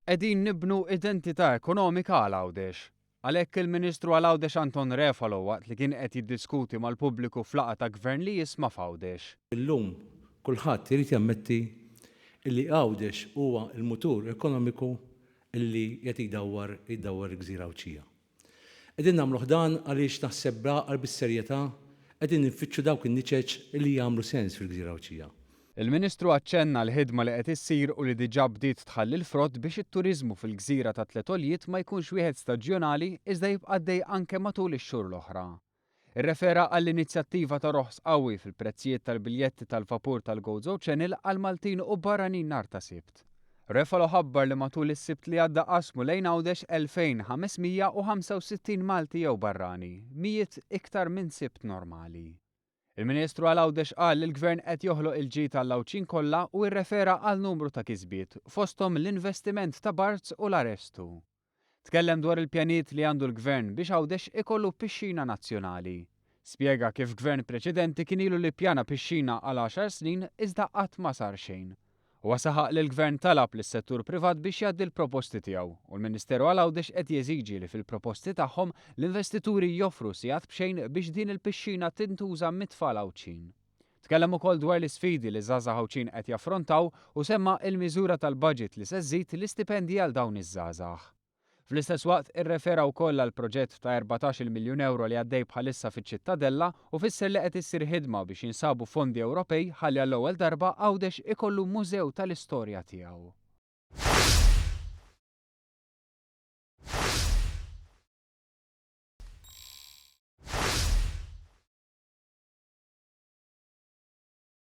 Qegħdin nibnu identità ekonomika għal Għawdex. Għalhekk il-Ministru għal Għawdex Anton Refalo waqt li kien qed jiddiskuti mal-pubbliku f'laqgħa ta' Gvern li jisma' f'Għawdex. Illum kulħadd irid jammetti illi Għawdex huwa l-mutur ekonomiku illi qed jdawwar jdawwar il-gżira Għawdxija. Qegħdin nagħmluh dan għaliex naħseb bl-għaqal bis-serjetà qegħdin infittxu dawk in-niċeċ li jagħmlu sens fil-gżira Għawdxija. Il-Ministru aċċenna għall-ħidma li qed issir u li diġà bdiet tħalli l-frott biex it-turiżmu fil-gżira tat-tliet għoljiet ma jkunx wieħed staġjonali iżda jibqa' għaddej anke matul ix-xhur l-oħra. Irrefera għall-inizjattiva ta' roħs qawwi fil-prezzijiet tal-biljetti tal-vapur tal-Gozo Channel għal Maltin u barranin nhar ta' Sibt. Refalo ħabbar li matul is-Sibt li għadda qasmu lejn Għawdex 2,565 Malti jew barrani, mijiet iktar minn Sibt normali. Il-Ministru għal Għawdex qal li l-Gvern qed joħloq il-ġid għall-Għawdxin kollha u rrefera għal numru ta' kisbiet, fosthom l-investiment ta' Barts u l-Arestu. Tkellem dwar il-pjanijiet li għandu l-Gvern biex Għawdex ikollu pixxina nazzjonali. Spjega kif Gvern preċedenti kien ilu li ppjana pixxina għal għaxar snin iżda qatt ma sar xejn. Huwa saħaq li l-Gvern talab lis-settur privat biex jgħaddi l-proposti tiegħu u l-Ministeru għal Għawdex qed jeżiġi li fil-proposti tagħhom l-investituri joffru sigħat b'xejn biex din il-pixxina tintuża mit-tfal Għawdxin. Tkellem ukoll dwar l-isfidi li żgħażagħ Għawdxin qed jaffrontaw u semma il-miżura tal-budget li se żżid l-istipendji għal dawn iż-żgħażagħ. Fl-istess waqt irrefera wkoll għall-proġett ta' 14-il miljun ewro li għaddej bħalissa fiċ-Ċittadella u fisser li qed issir ħidma biex jinsabu fondi Ewropej ħalli għall-ewwel darba Għawdex ikollu mużew tal-istorja tiegħu.